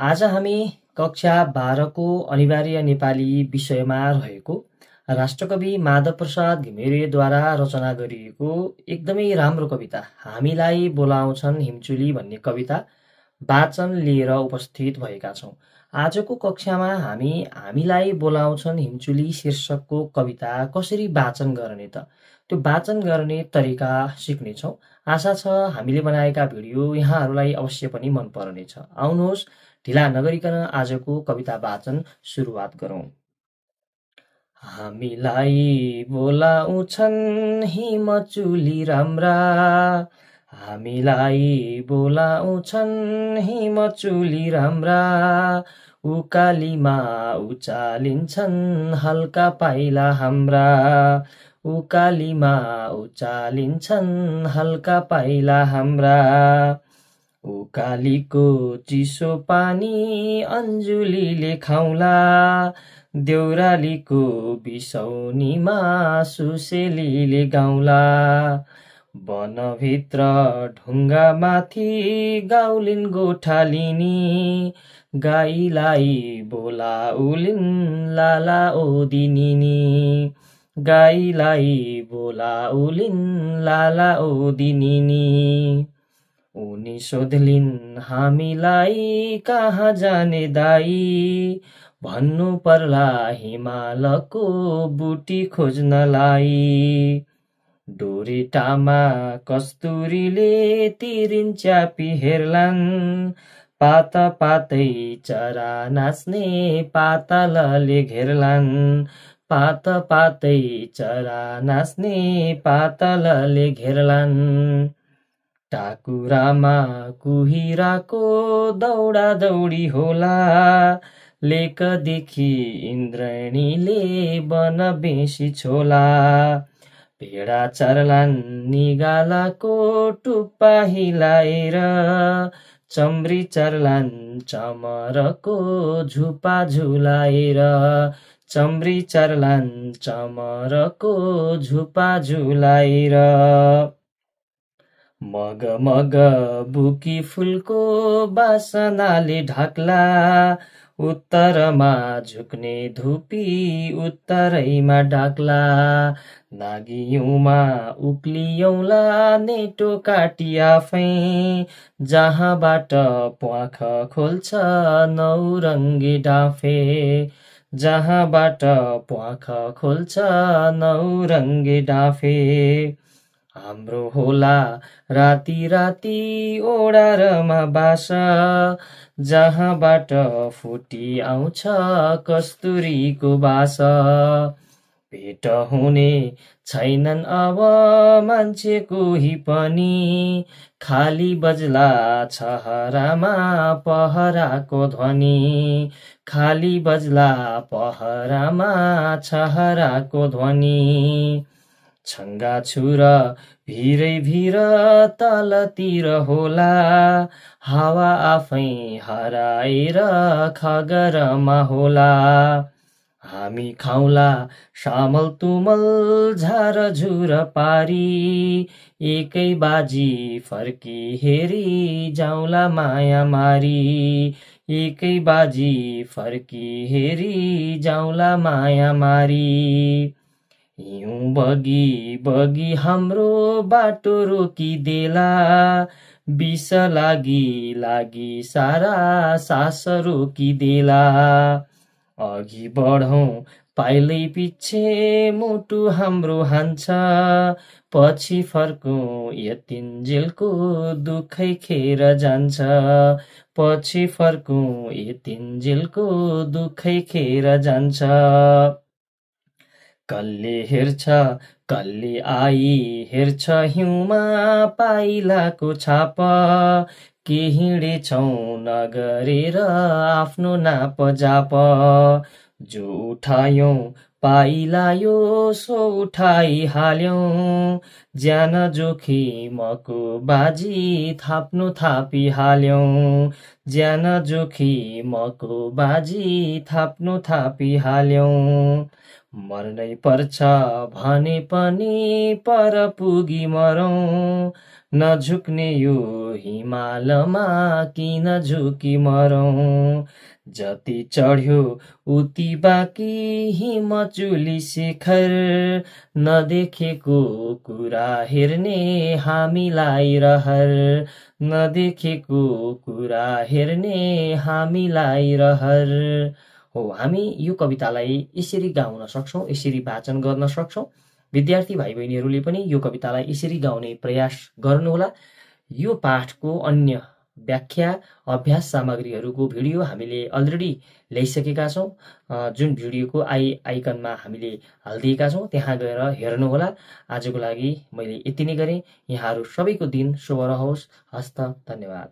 आज हामी कक्षा 12 को अनिवार्य नेपाली विषयमा रहेको राष्ट्रकवि माधवप्रसाद घिमिरेद्वारा रचना गरिएको एकदमै राम्रो कविता हामीलाई बोलाउँछन् हिमचुली भन्ने कविता वाचन लिएर उपस्थित भएका छौँ। आजको कक्षामा हामीलाई बोलाउँछन् हिमचुली शीर्षकको कविता कसरी वाचन गर्ने त त्यो वाचन गर्ने तरिका सिक्नेछौँ। आशा छ हामीले बनाएका भिडियो यहाँहरूलाई अवश्य पनि मन पर्नेछ। आउनुहोस् ढिला नगरिकन आजको कविता वाचन सुरुवात गरौँ। हामीलाई बोलाउँछन् हिमचुली राम्रा, हामीलाई बोलाउँछन् हिमचुली राम्रा, उकालीमा उचालिन्छन् हल्का पाइला हाम्रा, उकालीमा उचालिन्छन् हल्का पाइला हाम्रा, उकालीको चिसो पानी अन्जुलीले खाउला, देउरालीको बिसौनीमा सुसेलीले गाउला, वनभित्र ढुङ्गामाथि गाउलिन् गोठालिनी, गाईलाई बोलाउलिन् लाला ओदिनिनी, गाईलाई बोलाउलिन् लाला ओदिनिनी। उनी सोध्लिन् हामीलाई कहाँ जाने दाई, भन्नु पर्ला हिमालको बुटी खोज्नलाई, डोरेटामा कस्तुरीले तिरिन च्यापी हेर्लान्, पाता पातै चरा नाच्ने पातालले घेर्लान्, पाता पातै चरा नाच्ने पातालले घेर्लान्, टाकुरामा कुहिराको दौडा दौडी होला, लेकदेखि इन्द्रणीले बन बेसी छोला, भेडा चर्लान् निगालाको टुप्पा हिलाएर, चम्री चर्लान् चमरको झुपा झुलाएर, चम्री चर्लान् चमरको झुपा झुलाएर, मग मग बुकी फुलको बासनाले ढाक्ला, उत्तरमा झुक्ने धुपी उत्तरैमा डाक्ला, नागियुमा उक्लियौला नेटो काटी आफै, जहाँबाट प्वाख खोल्छ नौरङ्गे डाँफे, जहाँबाट प्वाख खोल्छ नौरङ्गे डाँफे, हाम्रो होला राति राति ओडारमा बासा, जहाँबाट फुटी आउँछ कस्तुरीको बासा, भेट हुने छैनन् अब मान्छे कोही पनि, खाली बज्ला छहरामा पहराको ध्वनि, खाली बज्ला पहरामा छहराको ध्वनि, छङ्गा छुर भिरै भिर तलतिर होला, हावा आफै हराएर खगरमा होला, हामी खाउला सामल तुमल झारझुर पारी, एकै बाजी फर्की हेरी जाउँला माया मारी, एकै बाजी फर्की हेरी जाउँला माया मारी, हिउँ बगी बगी हाम्रो बाटो रोकिदेला, विष लागि लागि सारा सास रोकिदेला, अघि बढौँ पाइलै पिच्छे मुटु हाम्रो हान्छ, पछि फर्कौँ यतिन्जेलको दुखै खेर जान्छ, पछि फर्कौँ यतिन्जेलको दुखै खेर जान्छ, कल्ले हेर्छ कल्ले आई हेर्छ हिउँमा पाइलाको छाप, के हिँडेछौँ नगरेर आफ्नो नाप जाप, जो उठायौँ पाइलायो सो उठाइहाल्यौँ, ज्यान जोखिमको बाजी थाप्नु थापिहाल्यौँ, ज्यान जोखिमको बाजी थाप्नु थापिहाल्यौँ, मर्नै पर्छ भने पनि पर पुगी मरौँ, नझुक्ने यो हिमालमा किन झुकी मरौँ। जति चढ्यो उति बाँकी हिमचुली शिखर, नदेखेको कुरा हेर्ने हामीलाई रहर, नदेखेको कुरा हेर्ने हामीलाई रहर। हो, हामी यो कवितालाई यसरी गाउन सक्छौँ, यसरी वाचन गर्न सक्छौँ। विद्यार्थी भाइ बहिनीहरूले पनि यो कवितालाई यसरी गाउने प्रयास गर्नुहोला। यो पाठको अन्य व्याख्या अभ्यास सामग्रीहरूको भिडियो हामीले अलरेडी ल्याइसकेका छौँ, जुन भिडियोको आइकनमा हामीले हालिदिएका छौँ, त्यहाँ गएर हेर्नुहोला। आजको लागि मैले यति नै गरेँ। यहाँहरू सबैको दिन शुभ रहोस्। हस्त, धन्यवाद।